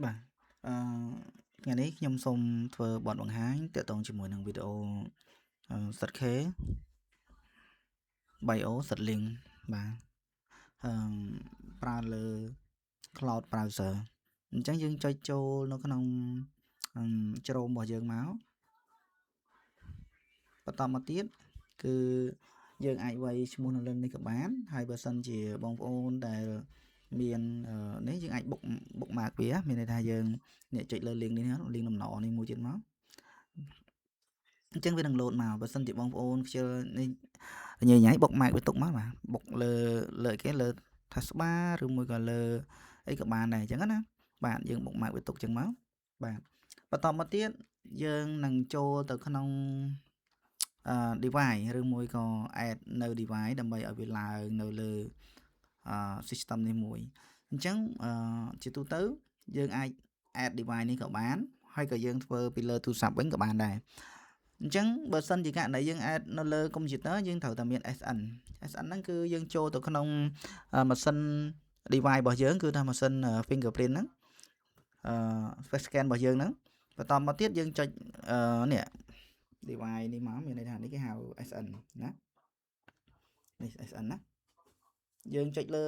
បាទអឺថ្ងៃនេះខ្ញុំសូមធ្វើបទបង្ហាញទាក់ទងជាមួយនឹងវីដេអូ ZK Bio Zlink បាទអឺប្រើលើ Cloud Browser។ អញ្ចឹងយើងចុចចូលនៅក្នុង Chrome របស់យើងមកបន្តមកទៀតគឺយើងអាចវាយឈ្មោះនៅលើនេះក៏បានហើយបើសិនជាបងប្អូនដែលមាននេះយើងអាច bookmark វាមានន័យថាយើងអ្នកចុចលើ link នេះ link តំណនេះមួយទៀតមកអញ្ចឹងវានឹង load មកបើសិនជាបងប្អូនខ្ជិលនេះញ៉ៃញ៉ៃ bookmark វាទុកមកបាទ book លើលើគេលើ taskbar ឬមួយក៏លើអីក៏បានដែរអញ្ចឹងណាបាទយើង bookmark វាទុកអញ្ចឹងមកបាទបន្តមកទៀតយើងនឹងចូលទៅក្នុងអឺ device ឬមួយក៏ add នៅ device ដើម្បីឲ្យវាឡើងនៅលើអឺ system នេះមួយអញ្ចឹងអឺជាទូទៅយើងអាច add device នេះក៏បានហើយក៏យើងធ្វើពីលើទូរស័ព្ទវិញក៏បានដែរអញ្ចឹងបើសិនជាករណីយើង add នៅលើ computer យើងត្រូវតែមាន SN។ SN ហ្នឹងគឺយើងចូលទៅក្នុងម៉ាស៊ីន device របស់យើងគឺថាម៉ាស៊ីន fingerprint ហ្នឹងអឺ face scan របស់យើងហ្នឹងបន្តមកទៀតយើងចុចអឺនេះ device នេះមកមានន័យថានេះគេហៅ SN ណានេះ SN ណាយើងចុចលើ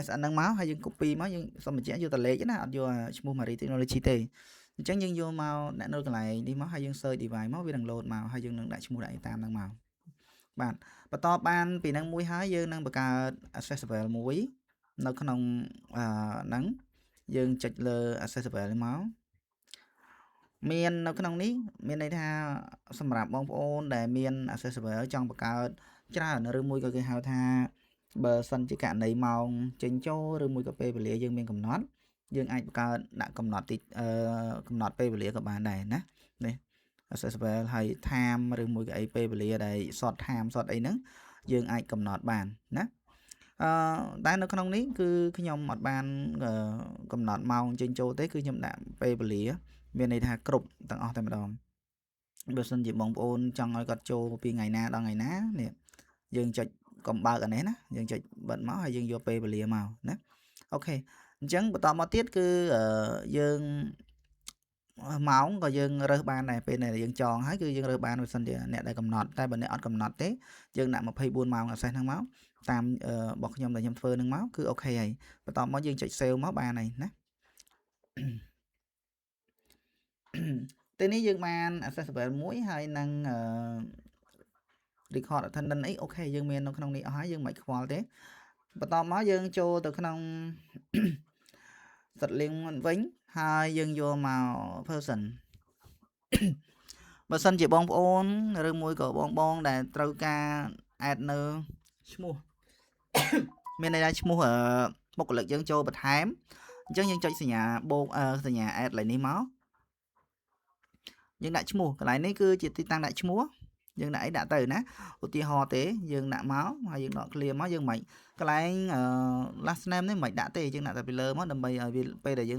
SN ហ្នឹងមកហើយយើង copy មកយើងសុំបញ្ជាក់យកតែលេខណាអត់យកឈ្មោះ Marie Technology ទេអញ្ចឹងយើងយកមកដាក់នៅកន្លែងនេះមកហើយយើង search device មកវានឹង load មកហើយយើងនឹងដាក់ឈ្មោះដាក់តាមហ្នឹងមកបាទបន្តបានពីហ្នឹងមួយហើយយើងនឹងបង្កើត accessible មួយនៅក្នុងអឺហ្នឹងយើងចុចលើ accessible នេះមកមាននៅក្នុងនេះមានន័យថាសម្រាប់បងប្អូនដែលមាន accessible ចង់បង្កើតច្រើនឬមួយក៏គេហៅថាបើសិនជាករណីម៉ោងចេញចូលឬមួយក៏ពេលវេលាយើងមានកំណត់ យើងអាចបង្កើតដាក់កំណត់ទីអឺកំណត់ពេលវេលាក៏បានដែរណានេះ accessible ហើយ time ឬមួយក៏អីពេលវេលាដែល short time short អីហ្នឹងយើងអាចកំណត់បានណាអឺតែនៅក្នុងនេះគឺខ្ញុំអត់បានកំណត់ម៉ោងចេញចូលទេគឺខ្ញុំដាក់ពេលវេលា មានន័យថាគ្រប់ទាំងអស់តែម្ដងបើសិនជាបងប្អូនចង់ឲ្យគាត់ចូលពីថ្ងៃណាដល់ថ្ងៃណានេះយើងចុចកុំបើកអានេះណាយើងចុចបិទមកហើយយើងយកពេលវេលាមកណាOK អញ្ចឹងបន្តមកទៀតគឺយើងម៉ោងក៏យើងរើសបានដែរពេលដែលយើងចងហើយគឺយើងរើសបានបើសិនជាអ្នកដែលកំណត់តែបើអ្នកអត់កំណត់ទេយើងដាក់24ម៉ោង access ហ្នឹងមកតាមរបស់ខ្ញុំដែលខ្ញុំធ្វើហ្នឹងមកគឺ OK ហើយបន្តមកយើងចុច save មកបានហើយណា ពេលនេះយើងបាន accessible មួយហើយនឹង record attendance អី OK យើងមាននៅក្នុងនេះអស់ហើយយើងមិនខ្វល់ទេបន្តមកយើងចូលទៅក្នុង setting វិញហើយយើងយកមក person បើសិនជាបងប្អូនឬមួយក៏បងបងដែលត្រូវការ add នៅឈ្មោះមានន័យថាឈ្មោះបុគ្គលិកយើងចូលបន្ថែមអញ្ចឹងយើងចុចសញ្ញាបូកសញ្ញា add ឡើយនេះមកយើងដាក់ឈ្មោះកន្លែងនេះគឺជាទីតាំងដាក់ឈ្មោះយើងដាក់អីដាក់ទៅណាឧទាហរណ៍ទេយើងដាក់មកហើយយើងដក clear មកយើងមិនកន្លែង last name នេះមិនដាក់ទេយើងដាក់តែពីលើមកដើម្បីឲ្យវាពេលដែលយើង